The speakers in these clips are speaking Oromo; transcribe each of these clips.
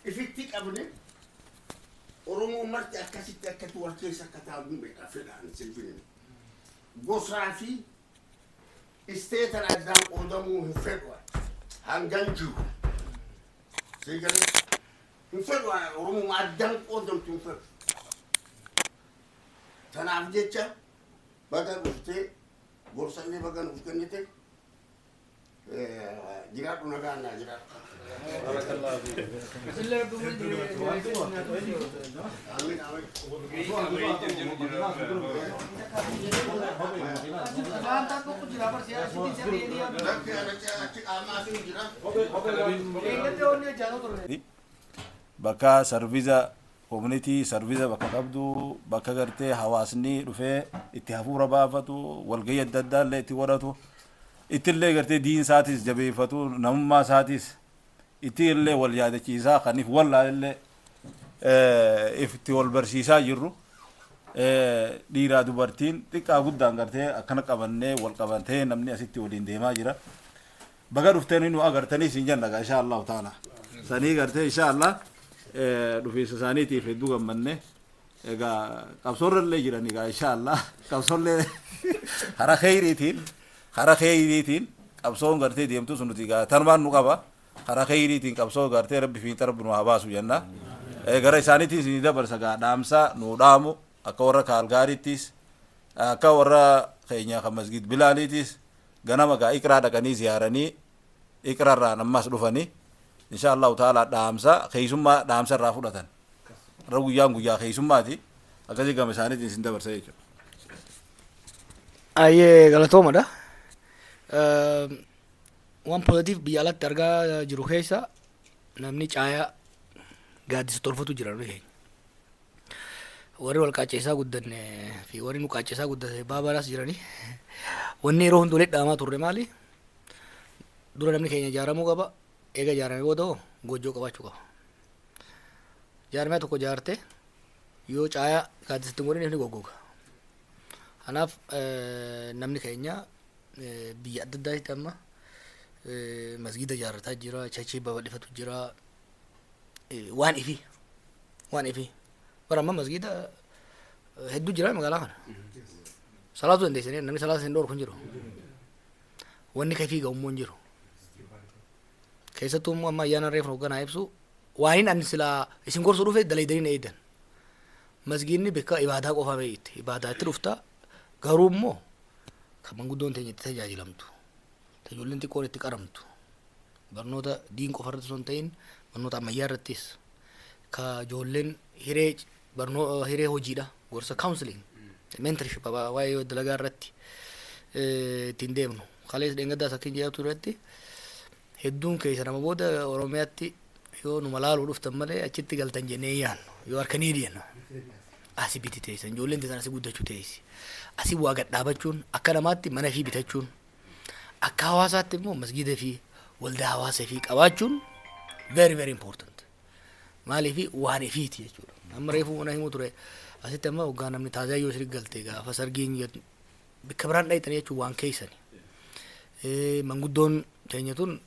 Ifitti qabne Oromoo marti akkasitti akkatti wal keessa akka taa'u fedhaan silfine. Gosaa fi isteetan addaan qoodamuu hin fedhu hangan jiru. Siigalee hin fedhu, Oromoo addaan qoodamtu hin fedhu. Tanaaf jecha baga dhuftee gorsallee baga nuuf kennite, jiraadhu, nagaan naa jiraadhu. Illee Rabbi umurii. Amiin, amiin. Waan tokko jira bar siyaasni siyaasni. Lakki, achi qaamaa sun jira. Eeggatti onni hojjaa turre. Bakka service, community service bakka qabdu, bakka gartee hawaasni dhufee itti hafuura baafatu, walgahii adda addaa illee itti godhatu, ittillee gartee diin isaatis jabeeffatu, namummaa isaatis itti illee wal yaadachiisaa, kaniif wallaalillee itti wal barsiisaa jirru, dhiiraa dubartiin xiqqaa guddaan gartee akkana qabannee wal qabantee namni asitti waliin deemaa jira. Baga dhuftanii nu agartanii isin jenna gaa, insha Allahu taala. Sanii gartee insha Allah dhufiinsa isaaniitiif hedduu gammanne. Egaa qabsoorra illee jiran, egaa insha Allah qabsoollee hara kheyriitiin qabsoon gartee deemtu sun nuti egaa tanumaan nu qaba. Hara kheyriitiin qabsoo gartee Rabbi fiixa Rabbi nu haa baasu jenna. Gara isaaniitiin isin dabarsa gaa, dhaamsa nu dhaamu akka warra Kaalgaariittis, akka warra keenya kan masgid Bilaaliitis, ganama gaa Iqraa dhaqanii ziyaaranii Iqrarraan ammas dhufanii, insha Allahu taala dhaamsa keessummaa dhaamsa irraa fudhatan. Irra guyyaan guyyaa keessummaati, akkasii gama isaaniitiin isin dabarsa jechuudha. Ayyee, galatoomadha. Waan positive biyya alatti argaa jiru keessa namni caayaa gaaddisa tolfatu jira nuyi keenya. Warri wal qaacceessaa guddanne fi warri nu qaacceessaa guddate baabalaas jirani. Wanni yeroo hundi walitti dhaamaa turre maali? Dura namni keenya ijaaramuu qaba. Eega ijaaramee booda hoo goojjoo qabaachuu qaba. Jaarmiyaa tokko ijaarte yoo caayaa gaaddisatti hin godhin inni goggoga. Kanaaf namni keenya biyya adda addaatti amma masgida ijaarrataa jira, churchii babal'ifatu jira, waan ifi waan ifi. Bara amma masgida hedduu jira magaalaa kana. Salaatu dandeessanii namni salaata hin dhoorku hin jiru. Wanni kafii ga'ummoo hin jiru. Keessattuu immoo amma ayyaana reefu hoogganaa ibsu waan ani silaa isin gorsuu dhufe dalaydanii na eedan. Masgiidni bakka ibaadaa qofa beekti. Ibaadaa itti dhufta, garuu immoo kan manguddoon teenya itti tajaajilamtu. Ijoolleen xiqqoon itti qaramtu. Barnoota diin qofa irratti osoo hin ta'in barnoota ammayyaa irrattis ka ijoolleen hiree barnoo hiree hojiidha, gorsa, counseling, mentorship, waa'ee dalagaa irratti ittiin deemnu. Kalees dheengaddaas akkin jedhatu irratti hedduun keessa nama booda Oromiyaatti yoo numa laaluu dhuftan malee achitti galtan jennee yaannu yoo harkanii deemna. Asii biti teessan, ijoolleen teessan asii guddachuu teessi. Asii waa gad dhaabachuun, akka namaatti mana fi bitachuun, akka hawaasaatti immoo masgida fi waldaa hawaasa fi qabaachuun very very important. Maaliif waan ifiiti jechuudha. Amma reefuu mana himuu ture, asitti amma waggaa namni taazaa yoo isin galte gaafa sargiin bakka biraan dhayxanii jechuun waan keessani. Manguddoon teenya tun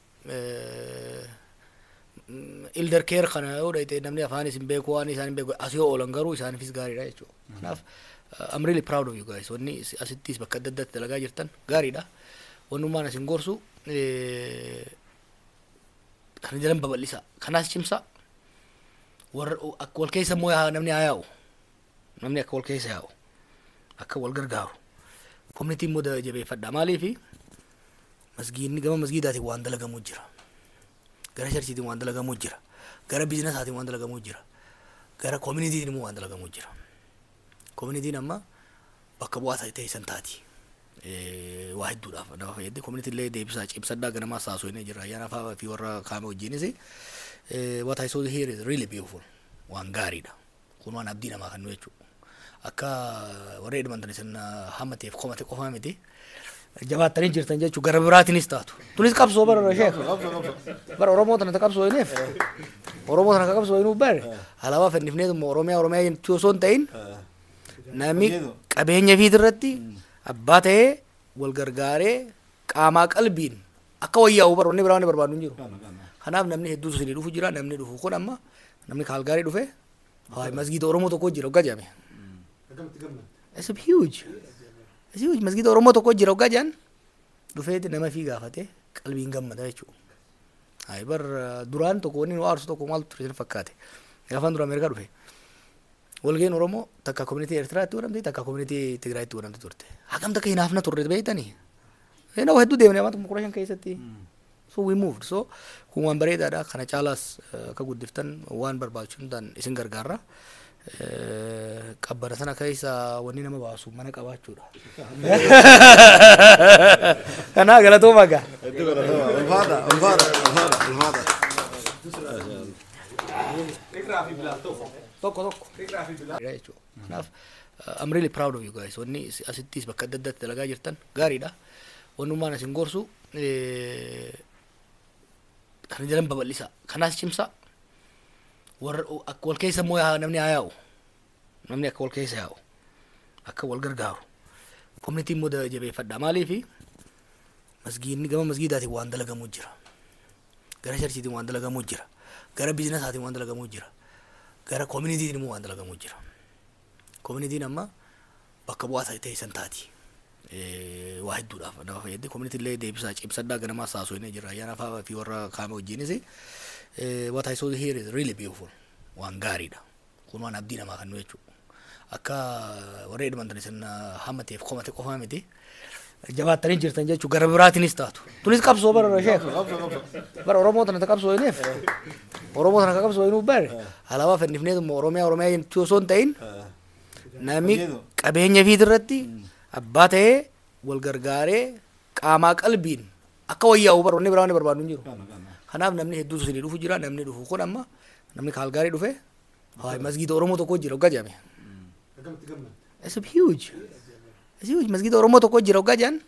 elder care kana yoo dhayxe namni afaan isin beeku, waan isaan hin beeku, as yoo oolan garuu isaaniifis gaariidha jechuudha. Kanaaf I'm really proud of you guys. Wanni asittis bakka adda addaatti dalagaa jirtan gaariidha. Wannummaan isin gorsu kana jalan babal'isa. Kanaas cimsa. Warra akka wal keessa immoo namni haa yaa'u. Namni akka wal keessa yaa'u. Akka wal gargaaru. Community immoo jabeeffadha. Maaliifi masgiidni gama masgiidaatiin waan dalagamuu jira. Gara churchiitiin waan dalagamuu jira. Gara businessaatiin waan dalagamuu jira. Gara communityiin immoo waan dalagamuu jira. Communityiin amma bakka bu'aa ta'e san taati. Waa hedduudhaaf nama fayyaddi. Community illee deebisaa cimsadhaa, ganamaa saasoo jira. Ayyaana fa'aa fi warra kaame wajjinis. What I saw here is really beautiful. Waan gaariidha. Kun waan abdii namaa kennu jechuudha. Akka warra Edmonton isin hammateef komate qofaa miti. Jabaattanii jirtan jechuudha, gara biraatiinis taatu. Tunis qabsoo bara sheek. Bara Oromoo tana qabsoo hineef. Oromoo tana qabsoo hinuuf bare. Alaabaa fannifneetuma Oromiyaa Oromiyaa jechuu osoo hin ta'in namni qabeenya fiit irratti abbaa ta'ee wal gargaaree qaamaa qalbiin akka wayyaa'u bara wanni biraa wanni barbaadu hin jiru. Kanaaf namni hedduutu isinii dhufu jira. Namni dhufu kun amma namni Kaalgaarii dhufe, haa, masgiida Oromoo tokko jira hoggaa jedhame. It's huge. It's huge. Masgiida Oromoo tokko jira hoggaa jedhan, dhufeeti nama fi gaafate qalbiin gammada jechuudha. Hayi bar, duraan tokko wanni nu aarsu tokko maaltu ture isin fakkaate? Gaafaan dura Ameerikaa dhufe. Walgeen Oromoo takka community Eertiraatti godhamte, takka community Tigraayitti godhamte turte. Hagam takka hinaafna turre beektanii? Nama hedduu deemne amma 15 keessatti. So we moved. So kun waan bareedaadha. Kana caalaas akka guddiftan waan barbaachisu hundaan isin gargaarra. Qabbana sana keessa wanni nama baasu mana qabaachuudha. Kanaa galatooma gaa. Hedduu galatooma. Ulfaata, ulfaata, ulfaata, ulfaata. Tokko tokko. Jechuudha. Kanaaf I'm really proud of you guys. Wanni asittis bakka adda addaatti dalagaa jirtan gaariidha. Wannummaan isin gorsu, kana jalan babal'isa. Kanaas cimsa. Warra akka wal keessa immoo namni haa yaa'u. Namni akka wal keessa yaa'u. Akka wal gargaaru. Community immoo jabeeffadha. Maaliifi masgiidni gama masgiidaatiin waan dalagamuu jira. Gara churchiitiin waan dalagamuu jira. Gara businessaatiin waan dalagamuu jira. Gara communityiin immoo waan dalagamuu jira. Communityiin amma bakka bu'aa ta'e san taati. Waa hedduudhaaf nama fayyaddi. Community illee deebisaa cimsadhaa, ganamaa saasoo inni jira. Ayyaana fa'aa fi warra kaame wajjinis. What I saw here is really beautiful. Waan gaariidha. Kun waan abdii namaa kennu jechuudha. Akka warra Edmonton isin hammateef komate qofaa miti. Jabaattanii jirtan jechuudha, gara biraatiinis taatu. Tunis qabsoo bara, sheek. Bara Oromoo tana ta qabsoo hineef. Oromoo tana ka qabsoo hinuuf bare. Alaabaa fannifneetuma Oromiyaa Oromiyaa jechuu osoo hin ta'in, namni qabeenya fiit irratti abbaa ta'ee wal gargaaree qaamaa qalbiin akka wayyaa'u bara wanni biraa wanni barbaadu hin jiru. Kanaaf namni hedduutu isinii dhufu jira. Namni dhufu kun amma namni Kaalgaarii dhufe, haa, masgiida Oromoo tokko jira hoggaa jedhame. It's huge. It's huge. Masgiida Oromoo tokko jira hoggaa jedhan,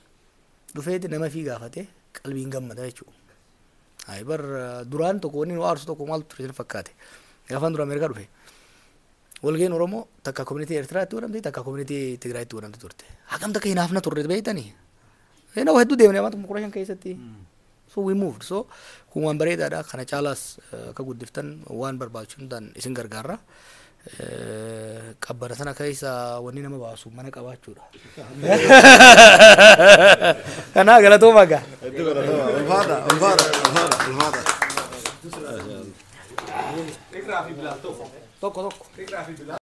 dhufeeti nama fi gaafate qalbiin gammada jechuudha. Hayi bar, duraan tokko wanni nu aarsu tokko maaltu ture isin fakkaate? Gaafaan dura Ameerikaa dhufe. Walgeen Oromoo takka community Eertiraatti godhamte, takka community Tigraayitti godhamte turte. Hagam takka hinaafna turre beektanii? Nama hedduu deemne amma 15 keessatti. So we moved. So kun waan bareedaadha. Kana caalaas akka guddiftan waan barbaachisu hundaan isin gargaarra. Qabbana sana keessa wanni nama baasu mana qabaachuudha. Kanaa galatooma gaa. Hedduu galatooma. Ulfaata, ulfaata, ulfaata, ulfaata. Tokko tokko.